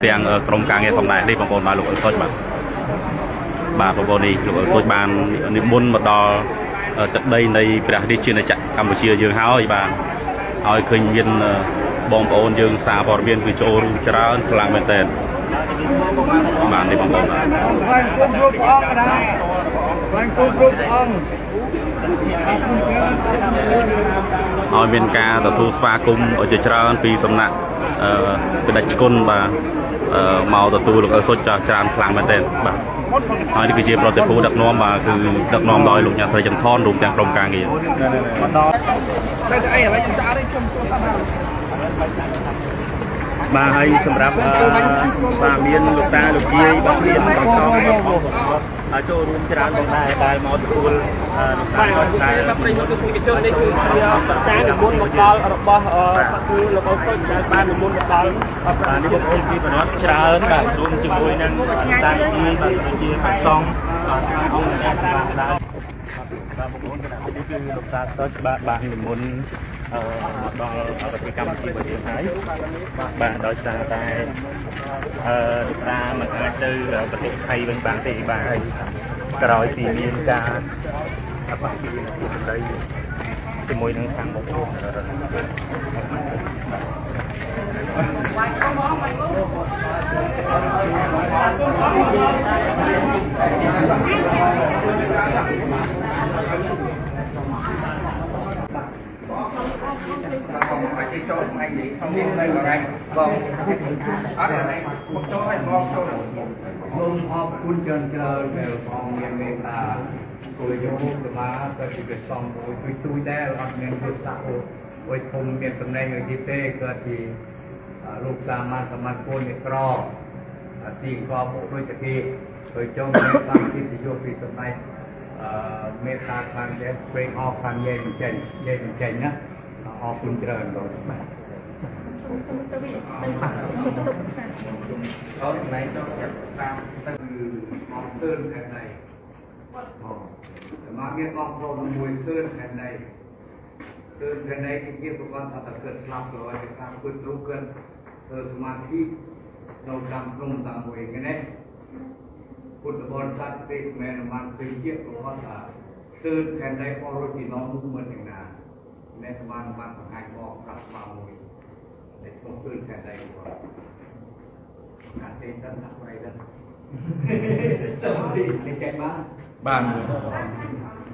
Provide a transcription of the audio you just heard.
ទាំងក្រុមការងារផងដែរនេះបងប្អូនបាទលោកអ៊ុលសុចបាទបាទបងប្អូននេះលោកអ៊ុលសុចបាននិមន្តមកដល់ទឹកដីនៃព្រះរាជាណាចក្រកម្ពុជាយើងហើយបាទឲ្យឃើញមានបងប្អូនយើងសារព័ត៌មានគឺចូលរួមច្រើនខ្លាំងមែនទែនបាទនេះបងប្អូនបាទគុំគ្រប់អង្គដែរបានគុំគ្រប់អង្គឲ្យមានការទទួលស្វាគមន៍ជាច្រើនពីសំណាក់ព្រះតេជគុណបាទមកទទួលលោកអ៊ុលសុចច្រើនខ្លាំងមែនទែនបាទហើយនេះគឺជាប្រតិភូដឹកនាំបាទគឺដឹកនាំដោយលោកញ៉ាស្រីចន្ទថនរួមទាំងក្រុមការងារបាទហើយសម្រាប់បាទមានលោកតាលោកយាយបងប្អូនបងសងហើយចូលរួមច្រើនបងដែរដែលមកទទួលលោកតាដែលប្រិយមិត្តទស្សនិកជននេះគឺជាការនិមន្តមកដល់របស់គឺលោកអ៊ុលសុចដែលបាននិមន្តមកដល់បាទនេះបងប្អូនពីបរិវត្តច្រើនបាទរួមជាមួយនឹងតាយាយបាទជាព្រះសង្ឃបាទអង្គអ្នកបាទដែរបាទបងប្អូនគណៈនេះគឺលោកតាសុចបាទបាននិមន្តមកដល់ប្រទេសកម្ពុជារបស់យើងហើយបាទដោយសារតែលោកតាមិនអាចទៅប្រទេសថៃវិញបានទេបាទហើយក្រោយពីមានការបះពីសម្ដីជាមួយនឹងខាងបងប្អូនបងមកទីចូលថ្ងៃនេះក្នុងនេះនៅថ្ងៃបងអត់ថ្ងៃមកចូលឲ្យបងចូលសូមអរគុណច្រើនច្រើនដែលបងមានមេត្តាគួរយកមុខមកក៏ជាព្រះសង្ឃមួយជួយជួយដែរអត់មានភាពស័ក្តិអូយធំមានតំណែងអីទេក៏ជាលោកសាមញ្ញសាមញ្ញពូនក្រទីកបដូចតាគេហើយចង់មានបានកិត្តិយសពីសម្ដេចមេត្តាខាងនេះព្រេងអស់ខាងយាយបញ្ចេញយាយបញ្ចេញណាអរគុណច្រើនបងបាទទៅវិញទៅទៅអរណៃទៅតាមទៅអរសឿនខែណៃអូមកមានបងប្អូនមួយសឿនខែណៃសឿនខែណៃជាប្រព័ន្ធអត្តកើតស្លាប់ក្រោយពីការគិតរូបកិនធ្វើសមាធិនៅតាមក្នុងតាមមួយនេះពុទ្ធបរិស័ទទេមែនបានគឺជាប្រព័ន្ធសឿនខែណៃអរពីน้องមុខមិនយ៉ាងណាអ្នកបានបានបង្ហាញមកប្រាប់មកមួយតែក្នុងសឿនខែណៃគាត់កាទេសិនដាក់ប្រៃដល់ទៅនេះចេញបានបាទ